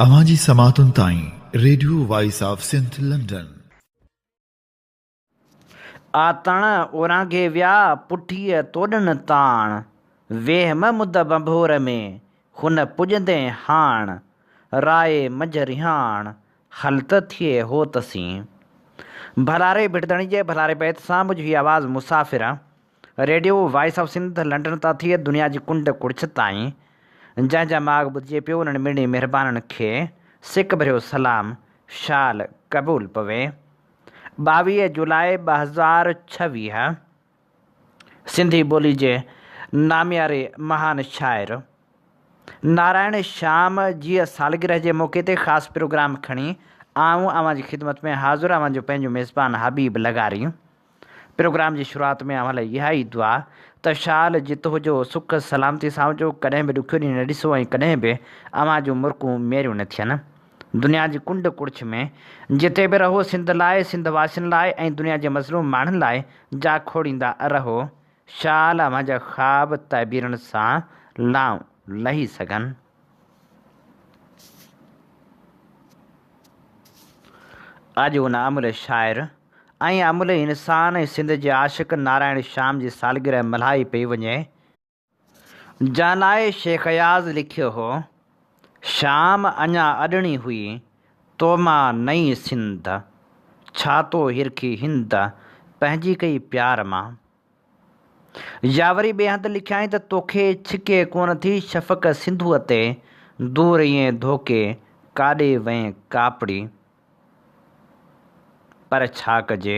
اوهان جي سماعتن تائين radio voice of Sindh London. آتڻ اورانگهي ويا، پٺيء توڏن تاڻ، ويهه م مد ڀنڀور ۾، هن پڄندين هاڻ، رائي منجهه رهاڻ، هل ته ٿئي هوت سين. ڀلاري ڀٽ ڌڻي جي ڀلاري بيت سان منهنجو هي آواز مسافر radio voice of Sindh London تان ٿئي دنيا جي ڪنڊ ڪڙڇ تائين جنهن جا ماڳ ٻڌجي پيو انهن مڙني مهربانن کي سڪ ڀريو سلام شال قبول پوي. 22 جولاء 2026 سنڌي ٻولي جي نامياري مهان شاعر نارائڻ شيام جي سالگرهه جي موقعي تي خاص پروگرام کڻي آئون اوهان جي خدمت ۾ حاضر اوهان جو پنهنجو ميزبان حبيب لغاري. پروگرام جي شروعات ۾ اوهان لاء اها ئي دعا ته شال جت هجو سک سلامتي سان هجو ڪڏهن به ڏکيو ڏينهن نه ڏسو ۽ ڪڏهن به اوهان جون مرڪون ميريون نه ٿين. دنيا جي ڪنڊ ڪڙڇ ۾ جتي به رهو سنڌ لاء سنڌ واسين لاء ۽ دنيا جي مظلوم ماڻهن لاء جاکوڙيندا رهو شال اوهان جا خواب تعبيرن سان لائون لهي سگهن. اڄ ان املهه شاعر ۽ املهه انسان ۽ سنڌ جي عاشق نارائڻ شيام جي سالگرهه ملهائي پئي وڃي، جنهن لاء شيخ اياز لکيو هو، شيام اڃا اڏڻي هئي، تو مان نئين سنڌ، ڇا تو هرکي هند، پنهنجي ڪئي پيار مان. يا وري ٻئي هنڌ لکيائين ته توکي ڇڪي ڪونه ٿي شفق سنڌوء تي، دور ايئن ڌوڪي، ڪاڏي وئين ڪاپڙي. پر ڇا ڪجي؟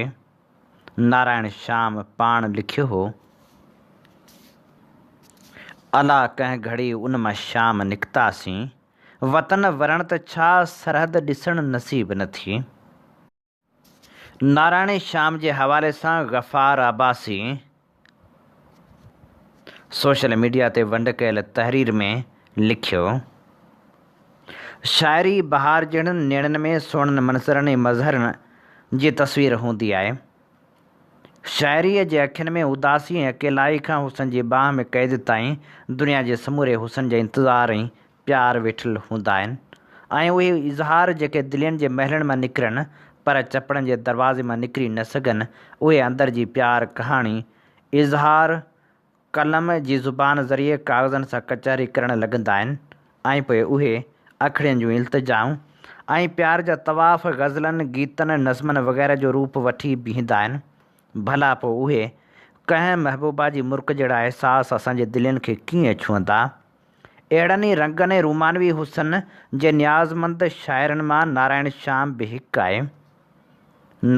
نارائڻ شيام پاڻ لکيو هو. الا ڪنهن گهڙي ان مان شيام نڪتاسين، وطن ورڻ ته ڇا سرحد ڏسڻ نصيب نه ٿي. نارائڻ شيام جي حوالي سان غفار عباسي سوشل ميڊيا تي ونڊ ڪيل تحرير ۾ لکيو، شاعري بهار جهڙن نيڻن ۾ سهڻن منظرن ۽ مظهرن جي تصوير هوندي آهي. شاعريء جي اکين ۾ اداسي ۽ اڪيلائي کان حسن جي ٻانهن ۾ قيد تائين دنيا جي سموري حسن جا انتظار ۽ پيار ويٺل هوندا آهن ۽ اهي اظهار جيڪي دلين جي محلن مان نڪرن پر چپڙن جي دروازي مان نڪري نه سگهن اهي اندر جي پيار ڪهاڻي اظهار قلم جي زبان ذريعي ڪاغذن سان ڪچهري ڪرڻ لڳندا آهن ۽ پوء اهي اکڙين جون التجائون ۽ پيار جا طواف غزلن گيتن نظمن وغيره جو روپ وٺي بيهندا آهن ڀلا پوء اهي ڪنهن محبوبا جي مرڪ جهڙا احساس اسان جي دلين کي ڪيئن ڇهندا؟ اهڙن ئي رنگن ۽ رومانوي حسن جي نيازمند شاعرن مان نارائڻ شيام به هڪ آهي.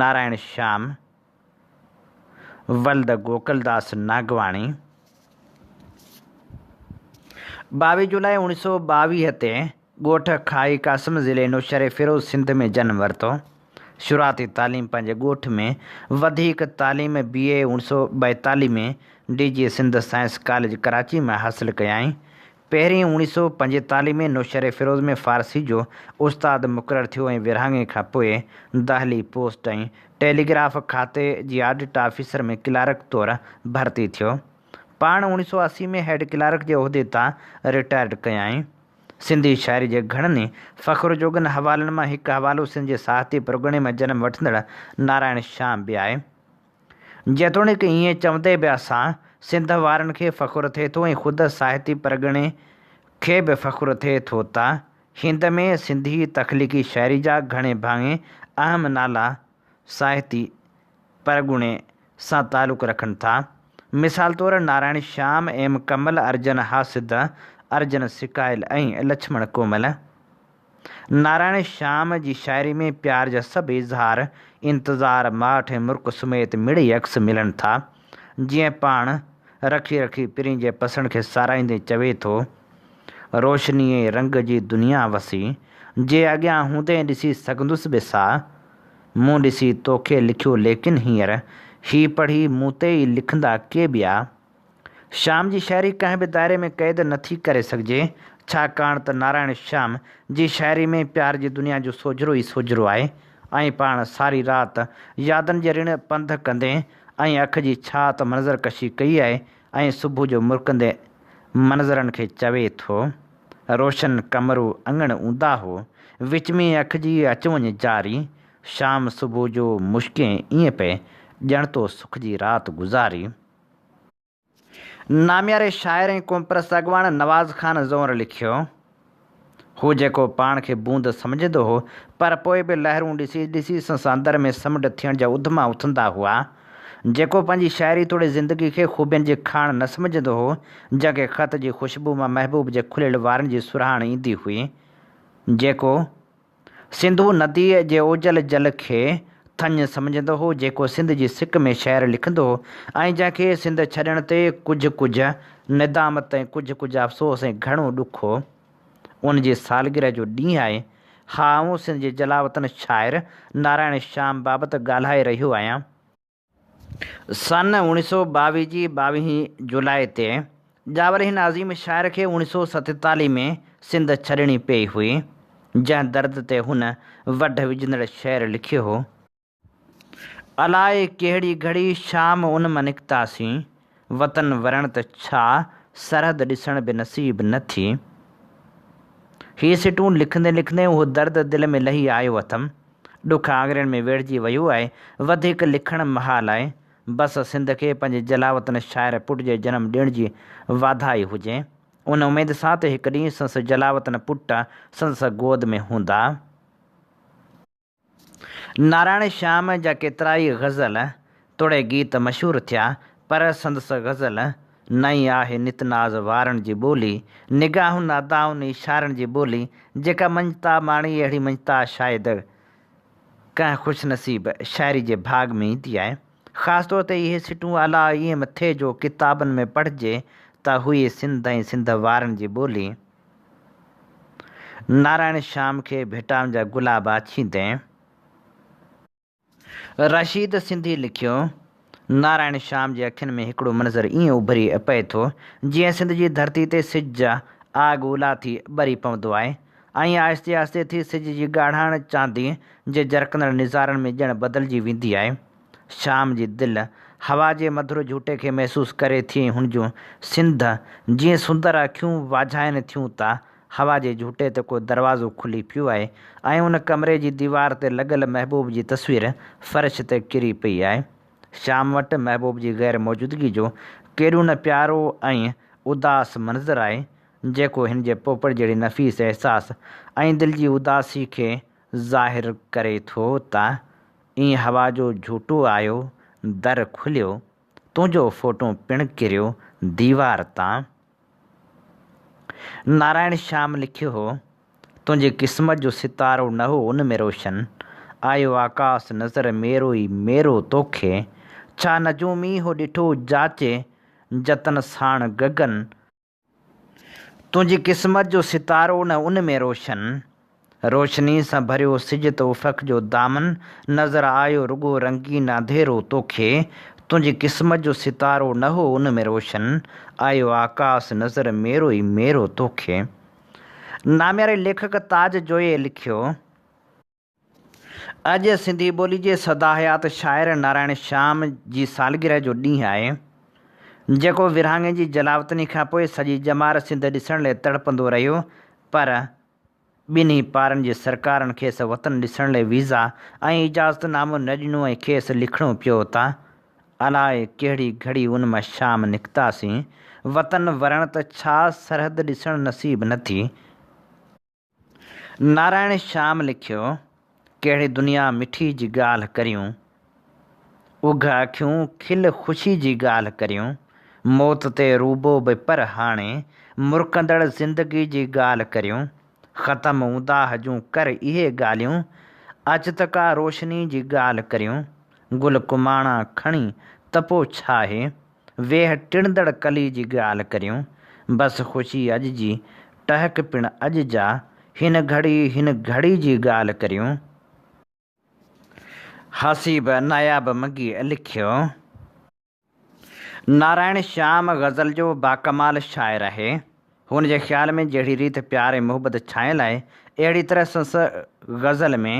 نارائڻ شيام ولد گوڪلداس ناگواڻي 22 جولاء 1922 تي ڳوٺ کاهي قاسم ضلعي نوشهري فيروز سنڌ ۾ جنم ورتو. شروعاتي تعليم پنهنجي ڳوٺ ۾، وڌيڪ تعليم بي اي 1942 ۾ D G Sindh science college Karachi مان حاصل ڪيائين. پهرين 1945 ۾ نوشهري فيروز ۾ فارسي جو استاد مقرر ٿيو ۽ ورهاڱي کان پوء دهلي پوسٽ ۽ ٽيليگراف کاتي جي آڊٽ آفيسر ۾ ڪلارڪ طور ڀرتي ٿيو. پاڻ 1980 ۾ هيڊ ڪلارڪ جي عهدي تان رٽائرڊ ڪيائين. سنڌي شاعري جي گهڻن ئي فخر جوڳن حوالن مان هڪ حوالو سنڌ جي ساهتي پرڳڻي مان جنم وٺندڙ نارائڻ شيام به آهي. جيتوڻيڪ ائين چوندي به اسان سنڌ وارن کي فخر ٿئي ٿو ۽ خود ساهتي پرڳڻي کي به فخر ٿئي ٿو ته هند ۾ سنڌي تخليقي شاعري جا گهڻي ڀاڱي اهم نالا ساهتي پرڳڻي سان تعلق رکن ٿا. مثال طور نارائڻ شيام، ايم ڪمل، ارجن حاسد، ارجن سڪايل ۽ لڇمڻ ڪومل. نارائڻ شيام جي شاعري ۾ پيار جا سڀ اظهار، انتظار، ماٺ ۽ مرڪ سميت مڙئي عڪس ملن ٿا. جيئن پاڻ رکي رکي پرين جي پسڻ کي ساراهيندي چوي ٿو. روشني ۽ رنگ جي دنيا وسي، جي اڳيان هوندين ڏسي سگهندس به سا. مون ڏسي توکي لکيو ليڪن هينئر هي پڙهي مون تي ئي لکندا ڪي ٻيا. شيام جي شاعري ڪنهن به دائري ۾ قيد نه ٿي ڪري سگهجي، ڇاڪاڻ ته نارائڻ شيام جي شاعري ۾ پيار جي دنيا جو سوجهرو ئي سوجهرو آهي ۽ پاڻ ساري رات يادن جي رڻ پنڌ ڪندي ۽ اک جي ڇات منظر ڪشي ڪئي آهي ۽ صبح جو مرڪندي منظرن کي چوي ٿو. روشن ڪمرو اڱڻ اونداهو، وچ ۾ اک جي اچ وڃ جاري، شام صبح جو مشڪين ائين پئي، ڄڻ تو سک جي رات گذاري. نامياري شاعر ۽ قومپرست اڳواڻ نواز خان زئونر لکيو، هو جيڪو پاڻ کي بوند سمجهندو هو، پر پوء به لهرون ڏسي ڏسي سندس اندر ۾ سمنڊ ٿيڻ جا اڌما اٿندا هئا. جيڪو پنهنجي شاعري توڙي زندگي کي خوبين جي کاڻ نه سمجهندو هو، جنهن کي خط جي خوشبو مان محبوب جي کليل وارن جي سرهاڻ ايندي هئي، جيڪو. سنڌو نديء جي اوجل جل کي ٿڃ سمجهندو هو، جيڪو سنڌ جي سڪ ۾ شعر لکندو هو ۽ جنهن کي سنڌ ڇڏڻ تي ڪجهه ڪجهه ندامت ۽ ڪجهه ڪجهه افسوس ۽ گهڻو ڏک هو. ان جي سالگرهه جو ڏينهن آهي. ها آئون سنڌ جي جلاوطن شاعر نارائڻ شيام بابت ڳالهائي رهيو آهيان. سن اوڻيھ سؤ ٻاويھ جي ٻاويهين جولاء تي ڄاول هن عظيم شاعر کي اوڻيھ سؤ ستيتاليھ ۾ سنڌ ڇڏڻي پيئي هئي، جنهن درد تي هن وڍ وجهندڙ شعر لکيو هو. الائي ڪهڙي گهڙي شام ان مان نڪتاسين، وطن ورڻ ته ڇا سرحد ڏسڻ به نصيب نه ٿي. هي سٽون لکندي لکندي اهو درد دل ۾ لهي آيو اٿم. ڏک آڱرين ۾ ويڙهجي ويو آهي. وڌيڪ لکڻ محال آهي. بس سنڌ کي پنهنجي جلاوطن شاعر پٽ جي جنم ڏيڻ جي واڌائي هجي. ان اميد سان ته هڪ ڏينهن سندس جلاوطن پٽ سندس گود ۾ هوندا. نارائڻ شيام جا ڪيترائي غزل توڙي گيت مشهور ٿيا، پر سندس غزل نئين آهي نت ناز وارن جي ٻولي، نگاهن ادائن اشارن جي ٻولي، جيڪا مڃتا ماڻي اهڙي مڃتا شايد ڪنهن خوش نصيب شاعري جي ڀاڳ ۾ ايندي آهي. خاص طور تي اهي سٽون الا ائين مٿي جو ڪتابن ۾ پڙهجي ته هئي سنڌ ۽ سنڌ وارن جي ٻولي. نارائڻ شيام کي ڀيٽائن جا گلاب آڇيندين. رشيد سنڌي لکيو، نارائڻ شيام جي اکين ۾ هڪڙو منظر ائين اڀري پئي ٿو، جيئن سنڌ جي ڌرتي تي سج آڳ الا ٿي ٻري پوندو آهي ۽ آهستي آهستي ٿي سج جي ڳاڙهاڻ چاندي جي جرڪندڙ نظارن ۾ ڄڻ بدلجي ويندي آهي. شيام جي دل هوا جي مڌر جهوٽي کي محسوس ڪري ٿي ۽ هن جون سنڌ جيئن سندر اکيون واجهائن ٿيون ته هوا جي جهوٽي تي ڪو دروازو کلي پيو آهي ۽ ان ڪمري جي ديوار تي لڳل محبوب جي تصوير فرش تي ڪري پئي آهي. شيام وٽ محبوب جي غير موجودگي جو ڪيڏو نه پيارو ۽ اداس منظر آهي، جيڪو هن جي پوپٽ جهڙي نفيس احساس ۽ دل جي اداسي کي ظاهر ڪري ٿو ته ائين هوا جو جهوٽو آيو، در کليو، تنهنجو فوٽو پڻ ڪريو ديوار تان. نارائڻ شيام لکيو هو، تنهنجي قسمت جو ستارو نه هو ان ۾ روشن، آيو آڪاس نظر ميرو ئي ميرو توکي، ڇا نجومي هو ڏٺو جاچي جتن ساڻ گگن، تنهنجي قسمت جو ستارو نه ان ۾ روشن، روشني سان ڀريو سج ته افق جو دامن نظر آيو رڳو رنگين انڌيرو توکي تنهنجي قسمت جو ستارو نه هو ان ۾ روشن آيو آڪاس نظر ميرو ئي ميرو توکي نامياري ليکڪ تاج جويي لکيو. اڄ سنڌي ٻولي جي سدا حيات شاعر نارائڻ شيام جي سالگرهه جو ڏينهن آهي، جيڪو ورهاڱي جي جلاوطني کانپوء سڄي ڄمار سنڌ ڏسڻ لئه تڙپندو رهيو پر ٻنهي پارن جي سرڪارن کيس وطن ڏسڻ لئه ويزا ۽ اجازت نامو نه ڏنو ۽ کيس لکڻو پيو ته الاء ڪهڙي گهڙي ان مان شام نڪتاسين، وطن ورڻ ته ڇا سرحد ڏسڻ نصيب نه ٿي. نارائڻ شيام لکيو، ڪهڙي دنيا مٺي جي ڳالهه ڪريون، اگهه اکيون کل خوشي جي ڳالهه ڪريون، موت تي روبو به پر هاڻي، مرڪندڙ زندگي جي ڳالهه ڪريون، ختم اونداهه جون ڪر اهي ڳالهيون، اچ ته ڪا روشني جي ڳالهه ڪريون، گل ڪماڻا کڻي ته پو ڇاهي، ويهه ٽڙندڙ ڪلي جي ڳالهه ڪريون، بس خوشي اڄ جي، ٽهڪ پڻ اڄ جا، هن گهڙي هن گهڙي جي ڳالهه ڪريون. حسيب ناياب منگيء لکيو. نارائڻ شيام غزل جو باڪمال شاعر آهي. هن جي خيال ۾ جهڙي ريت پيار ۽ محبت ڇانيل آهي، اهڙي طرح سندس غزل ۾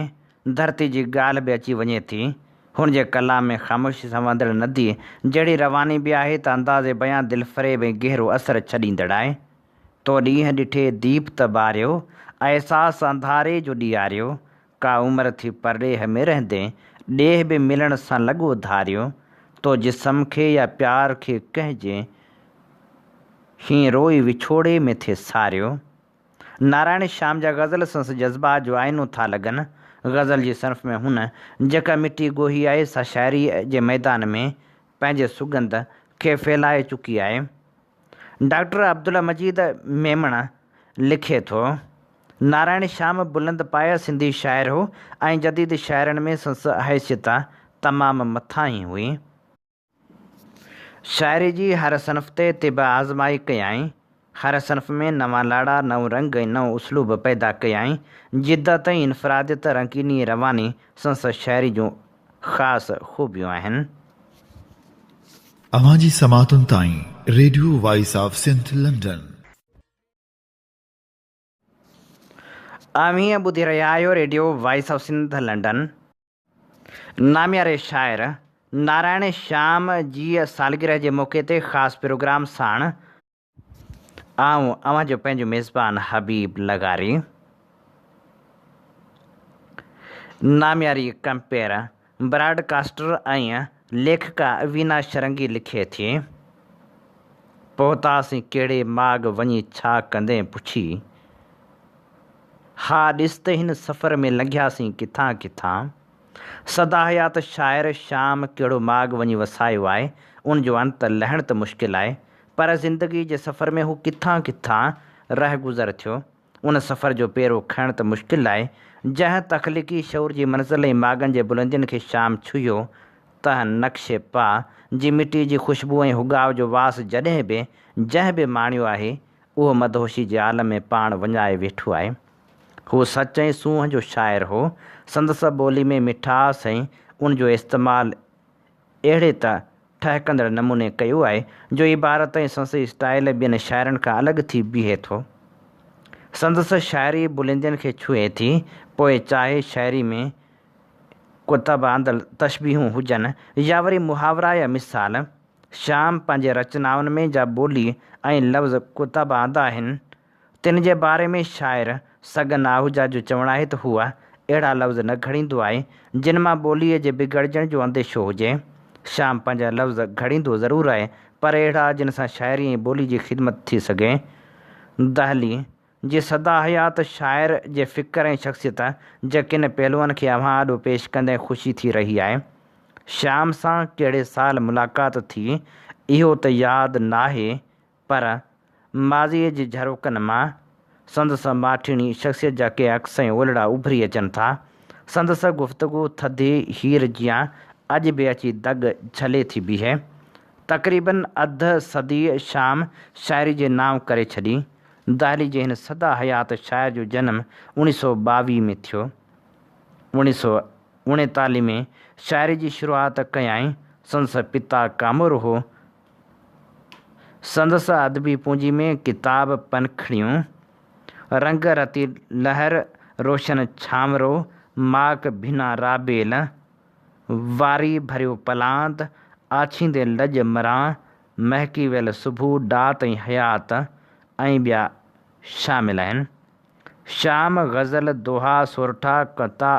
ڌرتي جي ڳالهه به اچي وڃي ٿي. هن جي ڪلام ۾ خاموشي سان وهندڙ نديء جهڙي رواني به آهي ته انداز بيان دلفريب ۽ گهرو اثر ڇڏيندڙ آهي. تو ڏينهن ڏٺي ديپ ته ٻاريو، احساس انڌاري جو ڏياريو. ڪا عمر ٿي پرڏيهه ۾ رهندين، ڏيهه به ملڻ سان لڳو ڌاريو. تو جسم کي يا پيار کي ڪنهن جي، هين روئي وڇوڙي ۾ ٿي ساريو. نارائڻ شيام جا غزل سندس جذبات جو آئينو ٿا لڳن. غزل جي صنف ۾ هن جيڪا مٽي ڳوهي آهي سا شاعريء جي ميدان ۾ پنهنجي سڳنڌ کي ڦهلائي چڪي آهي. ڊاڪٽر عبدالمجيد ميمڻ لکي ٿو، نارائڻ شيام بلند پايه سنڌي شاعر هو ۽ جديد شاعرن ۾ سندس حيثيت تمام مٿاهين هئي. شاعري جي هر صنف تي طبع آزمائي ڪيائين. هر صنف ۾ نوان لاڙا، نئون رنگ ۽ نئون اسلوب پيدا ڪيائين. جدت ۽ انفراديت، رنگيني ۽ رواني سندس شاعري جون خاص خوبيون آهن. اوهان جي سماعتن تائين radio voice of Sindh London. اوهين ٻڌي رهيا آهيو radio voice of Sindh London. نامياري شاعر نارائڻ شيام جي سالگرهه جي موقعي تي خاص پروگرام ساڻ آئون اوهان جو پنهنجو ميزبان حبيب لغاري. نامياري ڪمپيئر، براڊ ڪاسٽر ۽ ليکڪا وينا شرنگي لکي ٿي، پهتاسين ڪهڙي ماڳ وڃي ڇا ڪندين پڇي. ها ڏس ته هن سفر ۾ لنگهياسين ڪٿان ڪٿان. سدا حيات شاعر شام ڪهڙو ماڳ وڃي وسايو آهي، ان جو انت لهڻ ته مشڪل آهي، پر زندگي جي سفر ۾ هو ڪٿان ڪٿان رهگذر ٿيو، ان سفر جو پيرو کڻڻ ته مشڪل آهي. جنهن تخليقي شعور جي منزل ۽ ماڳن جي بلندين کي شام ڇهيو، تنهن نقش پا جي مٽي جي خوشبو ۽ هڳاء جو واس جڏهن به جنهن به ماڻيو آهي، اهو مدهوشي جي عالم ۾ پاڻ وڃائي ويٺو آهي. هو سچ ۽ سونهن جو شاعر هو. سندس ٻولي ۾ مٺاس ۽ ان جو استعمال اهڙي ته ٺهڪندڙ نموني ڪيو آهي جو عبارت ۽ سندس اسٽائيل ٻين شاعرن کان الڳ ٿي بيهي ٿو. سندس شاعري بلندين کي ڇهي ٿي، پوء چاهي شاعري ۾ ڪتب آندل تشبيهون هجن يا وري محاورا يا مثال. شيام پنهنجي رچنائن ۾ جا ٻولي ۽ لفظ ڪتب آندا آهن، تن جي باري ۾ شاعر سڳن آهوجا جو چوڻ آهي ته هو اهڙا لفظ نه گهڙيندو آهي، جن مان ٻوليء جي بگڙجڻ جو انديشو هجي. شيام پنهنجا لفظ گهڙيندو ضرور آهي، پر اهڙا جن سان شاعري ۽ ٻولي جي خدمت ٿي سگهي. دهلي جي سدا حيات شاعر جي فڪر ۽ شخصيت جي ڪن پهلوئن کي اوهان آڏو پيش ڪندي خوشي ٿي رهي آهي. شيام سان ڪهڙي سال ملاقات ٿي اهو ته ياد ناهي پر ماضيء جي جهروڪن مان سندس ماٺيڻي شخصيت جا ڪي عڪس ۽ اولڙا اڀري اچن ٿا. سندس گفتگو ٿڌي هير جيان اڄ به اچي دڳ جهلي ٿي بيهي. تقريبن اڌ صدي شيام شاعري جي نانء ڪري ڇڏي. دهلي جي هن سدا حيات شاعر جو جنم اوڻيهه سئو ٻاويهه ۾ ٿيو. اوڻيهه سئو اوڻيتاليهه ۾ شاعري جي شروعات ڪيائين. سندس پتا ڪامورو هو. سندس ادبي پونجي ۾ ڪتاب پنکڙيون، رنگ رتي لهر، روشن ڇانورو، ماڪ ڀنا رابيل، واري ڀريو پلاند، آڇيندي لڄ مران، مهڪي ويل صبح، ڏات ۽ حيات ۽ ٻيا شامل آهن. شام، غزل، دوها، سورٺا، قطعا،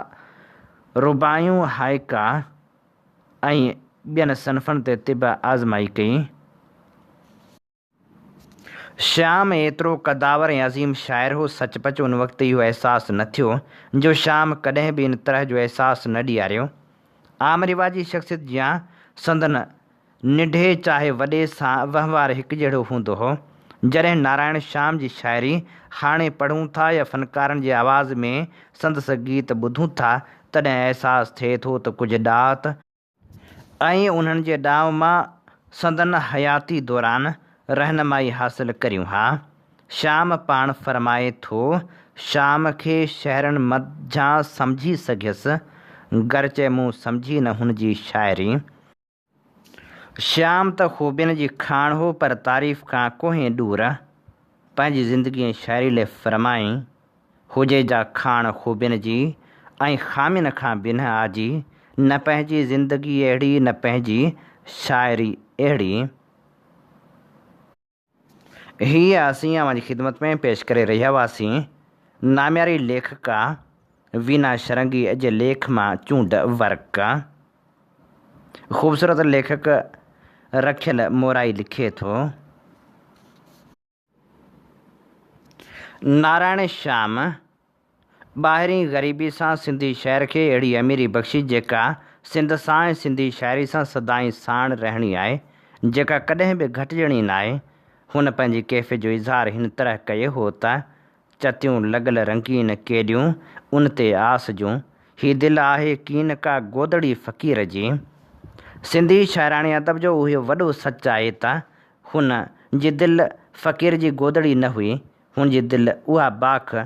رباعيون، هائيڪا ۽ ٻين صنفن تي طبع آزمائي ڪئي. شيام ايترو قدآور ۽ عظيم شاعر هو، سچ پچ ان وقت اهو احساس نه ٿيو، جو شيام ڪڏهن به ان طرح جو احساس نه ڏياريو. عام رواجي شخصيت جيان سندن ننڍي چاهي وڏي سان وهنوار هڪجهڙو هوندو هو. جڏهن نارائڻ شيام جي شاعري هاڻي پڙهون ٿا يا فنڪارن جي آواز ۾ سندس گيت ٻڌون ٿا، تڏهن احساس ٿئي ٿو ته ڪجهه ڏات، ۽ انهن جي ڏانء مان سندن حياتي دوران رهنمائي حاصل ڪريون ها. شيام پاڻ فرمائي ٿو، شيام کي شعرن منجهان سمجهي سگهيس، گرچه مون سمجهي نه هن جي شاعري. شيام ته خوبين جي کاڻ هو، پر تعريف کان ڪوهين ڏور. پنهنجي زندگي ۽ شاعري لئه فرمائين، هجي جا کاڻ خوبين جي ۽ خامين کان بنهه آجي، نه پنهنجي زندگي اهڙي نه پنهنجي شاعري اهڙي. هيء اسين اوهان جي خدمت ۾ پيش ڪري رهيا هئاسين نامياري ليکڪا وينا شرنگي جي ليک مان چونڊ ورق. خوبصورت ليکڪ رکيل مورائي لکي ٿو. نارائڻ شيام ٻاهرين غريبي سان سنڌي شعر کي اهڙي اميري بخشي جيڪا سنڌ سان ۽ سنڌي شاعري سان سدائين ساڻ رهڻي آهي، جيڪا ڪڏهن به گهٽجڻي ناهي. هن پنهنجي ڪيفيت جو اظهار هن طرح ڪيو هو ته، چتيون لڳل رنگين ڪيڏيون ان تي آس جون، هي دل آهي ڪين ڪا گودڙي فقير جي. سنڌي شاعراڻي ادب جو اهو وڏو سچ آهي ته هن جي دل فقير جي گودڙي نه هئي، هن جي دل اها باک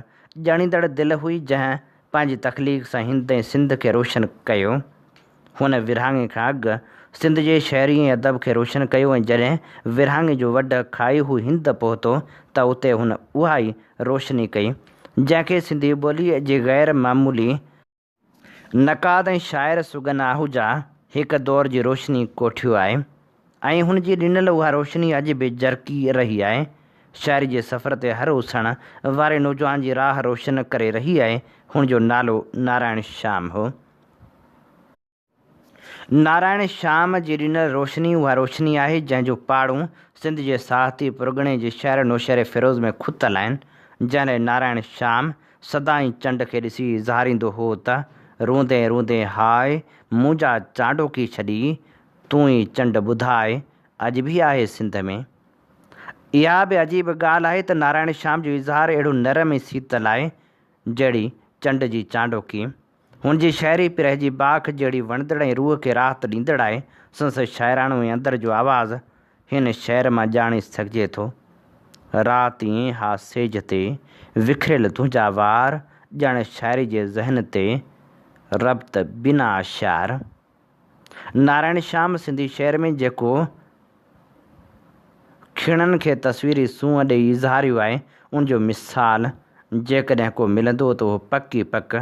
ڄڻيندڙ دل هئي جنهن پنهنجي تخليق سان هند ۽ سنڌ کي روشن ڪيو. هن ورهاڱي کان اڳ سنڌ جي شعري ۽ ادب کي روشن ڪيو ۽ جڏهن ورهاڱي جو وڍ کائي هو هند پهتو ته اتي هن اها ئي روشني ڪئي جنهن کي سنڌي ٻوليء جي غير معمولي نقاد ۽ شاعر سگن آهوجا هڪ دور جي روشني ڪوٺيو آهي ۽ هن جي ڏنل اها روشني اڄ به جرڪي رهي آهي. شاعري جي سفر تي هر اسهڻ واري نوجوان جي راهه روشن ڪري رهي آهي. هن جو نالو نارائڻ شيام هو. نارائڻ شيام جي ڏنل روشني اها روشني آهي، جنهن جون پاڙون سنڌ جي ساهتي پرڳڻي جي شهر نوشهري فيروز ۾ کتل آهن، جنهن لاء نارائڻ شيام سدائين چنڊ کي ڏسي اظهاريندو هو ته، روندين روندين هاء، منهنجا چانڊوڪي ڇڏي، تون ئي چنڊ ٻڌاء، اڄ به آهي سنڌ ۾. اها به عجيب ڳالهه آهي ته نارائڻ شيام جو اظهار اهڙو نرم ۽ سيتل آهي، جهڙي چنڊ جي چانڊوڪي. هن جي شاعري پرهه جي باک جهڙي وڻندڙ ۽ روح کي راحت ڏيندڙ آهي. سندس شاعراڻو ۽ اندر جو آواز هن شعر مان ڄاڻي سگهجي ٿو. رات ائين ها سيج تي وکريل تنهنجا وار ڄڻ شاعري جي ذهن تي ربط بنا اشعار. نارائڻ شيام سنڌي شعر ۾ جيڪو کيڻن کي تصويري سونهن ڏيئي اظهاريو آهي، ان جو مثال جيڪڏهن ڪو ملندو ته اهو پڪ ئي پڪ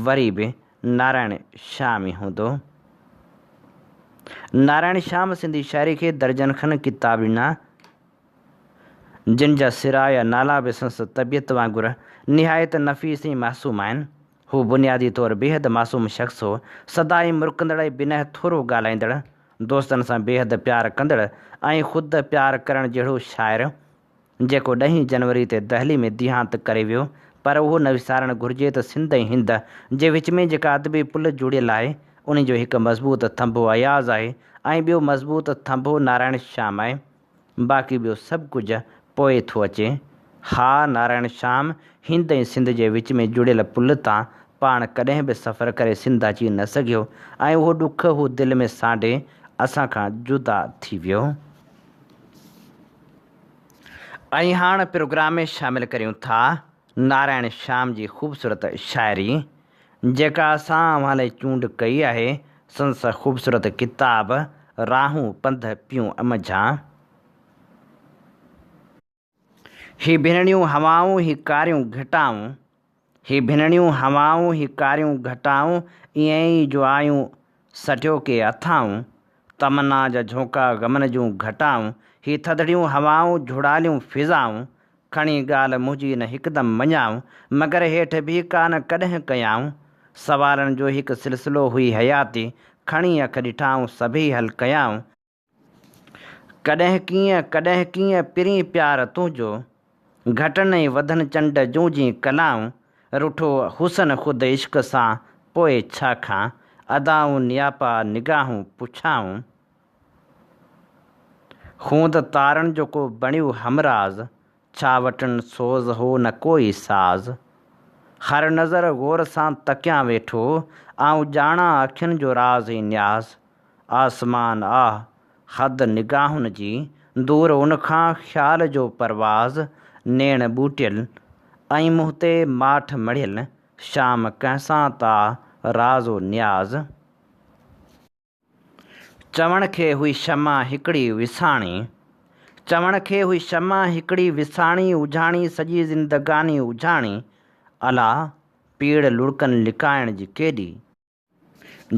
وري به نارائڻ شيام ئي هوندو. نارائڻ شيام سنڌي شاعري کي درجن کن ڪتاب ڏنا، جن جا سرا يا نالا به سندس طبيعت وانگر نهايت نفيس ۽ معصوم آهن. هو بنيادي طور بيحد معصوم شخص هو. سدائين مرڪندڙ ۽ بنهه ٿورو ڳالهائيندڙ، دوستن سان بيحد پيار ڪندڙ ۽ خود پيار ڪرڻ جهڙو شاعر، جيڪو ڏهين جنوري تي دهلي ۾ ديهانت ڪري ويو، پر اهو نه وسارڻ گهرجي ته سنڌ ۽ هند جي وچ ۾ جيڪا ادبي پل جڙيل آهي، انهي جو هڪ مضبوط ٿنڀو اياز آهي ۽ ٻيو مضبوط ٿنڀو نارائڻ شيام آهي. باقي ٻيو سڀ ڪجهه پوء ٿو اچي. ها نارائڻ شيام هند ۽ سنڌ جي وچ ۾ جڙيل پل تان پاڻ ڪڏهن به سفر ڪري سنڌ اچي نه سگهيو ۽ اهو ڏک هو دل ۾ سانڍي اسان کان جدا ٿي ويو. ۽ هاڻ پروگرام ۾ شامل ڪريون ٿا نارائڻ شيام جي خوبصورت شاعري جيڪا اسان اوهان لاء چونڊ ڪئي آهي، سندس خوبصورت ڪتاب راهون پنڌ پيون منجهان. هي ڀنڻيون هوائون هي ڪاريون گهٽائون. هي ڀنڻيون هوائون هي ڪاريون گهٽائون، ائين ئي جو آيون سٽيو ڪي اٿائون. تمنا جا جهونڪا غمن جون گهٽائون، هي ٿڌڙيون هوائون جهڙاليون فضائون، کڻي ڳالهه منهنجي نه هڪدم مڃيائون، مگر هيٺ به ڪا نه ڪڏهن ڪيائون. سوالن جو هڪ سلسلو هئي حياتي، کڻي اک ڏٺائون سڀئي حل ڪيائون. ڪڏهن ڪيئن ڪڏهن ڪيئن پرين پيار تنهنجو، گهٽن ۽ وڌن چنڊ جون جين ڪلائون. رٺو حسن خود عشق سان پوء ڇا کان، ادائون نياپا نگاهون پڇائون. هوند تارن جو ڪو بڻيو همراز، ڇا وٽن سوز هو نه ڪوئي ساز. هر نظر غور سان تڪيان ويٺو، آئون ڄاڻان اکين جو راز ۽ نياز. آسمان آه، حد نگاهن جي، دور ان کان خيال جو پرواز. نيڻ ٻوٽيل ۽ منهن تي ماٺ مڙهيل، شام ڪنهن سان تا راز و نياز. چوڻ کي هئي شمع هڪڙي وساڻي. چوڻ کي هئي شمع هڪڙي وساڻي اجهاڻي سڄي زندگاني اجهاڻي الا پيڙ لڙڪن لڪائڻ جي ڪيڏي.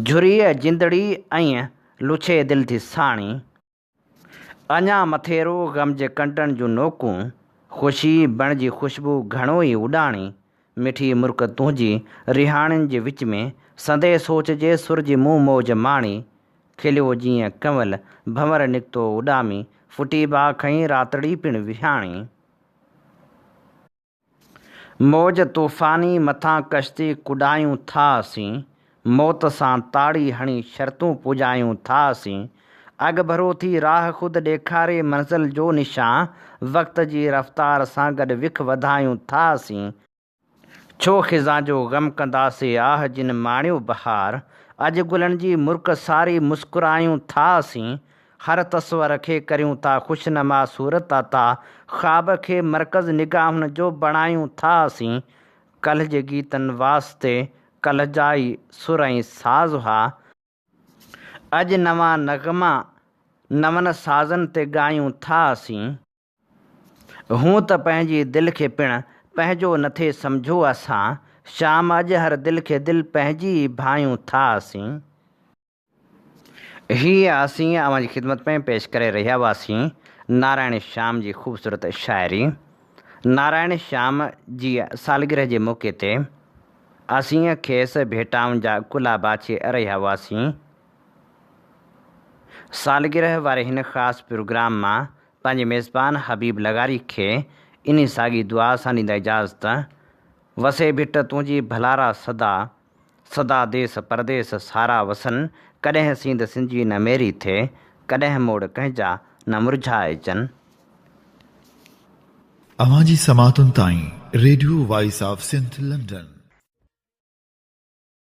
جھريء جندڙي ائين لڇي دل ٿي ساڻي. اڃا مٿيرو غم جي ڪنڊن جون نوڪون، خوشي بڻجي خوشبو گهڻو ئي اڏاڻي، مٺي مرڪ تنهنجي رهاڻين جي وچ ۾، سندي سوچ جي سر جي مون موج ماڻي، کليو جيئن ڪنول ڀنور نڪتو اڏامي، ڦٽي باک ۽ راتڙي پڻ وهاڻي. موج طوفاني مٿان ڪشتي ڪڏايون ٿا اسين، موت سان تاڙي هڻي شرطون پڄايون ٿا اسين، اڳڀرو ٿي راهه خود ڏيکاري منزل جو نشان، وقت جي رفتار سان گڏ وک وڌايون ٿا اسين، ڇو خزان جو غم ڪنداسي آهه جن ماڻيو بهار، اڄ گلن جي مرڪ ساري مسڪرايون ٿا اسين، هر تصور کي ڪريون ٿا خوشنما صورت عطا، خواب کي مرڪز نگاهن جو بڻايون ٿا اسين، ڪلهه جي گيتن واسطي ڪلهه جا ئي سر ۽ ساز هئا، اڄ نوان نغما نون سازن تي ڳايون ٿا اسين. هون ته پنهنجي دل کي پڻ پنهنجو نه ٿي سمجهو اسان، شام اڄ هر دل کي دل پنهنجي ئي ڀانيون ٿا اسين. هيء اسين اوهان جي خدمت ۾ پيش ڪري رهيا هئاسين نارائڻ شيام جي خوبصورت شاعري. نارائڻ شيام جي سالگرهه جي موقعي تي اسين کيس ڀيٽائن جا ڪلا باڇي رهيا هئاسين. سالگرهه واري هن خاص پروگرام مان پنهنجي ميزبان حبيب لغاري کي انهي ساڳي دعا سان ڏيندا اجازت. وسي ڀٽ تنهنجي ڀلارا سدا. سدا ديس پرديس سارا وسن، ڪڏهن سينڌ سنجي نه ميري ٿئي، ڪڏهن موڙ ڪنهن جا نه مرجهائجن. اوهان جي سماعتن تائين radio voice of Sindh London.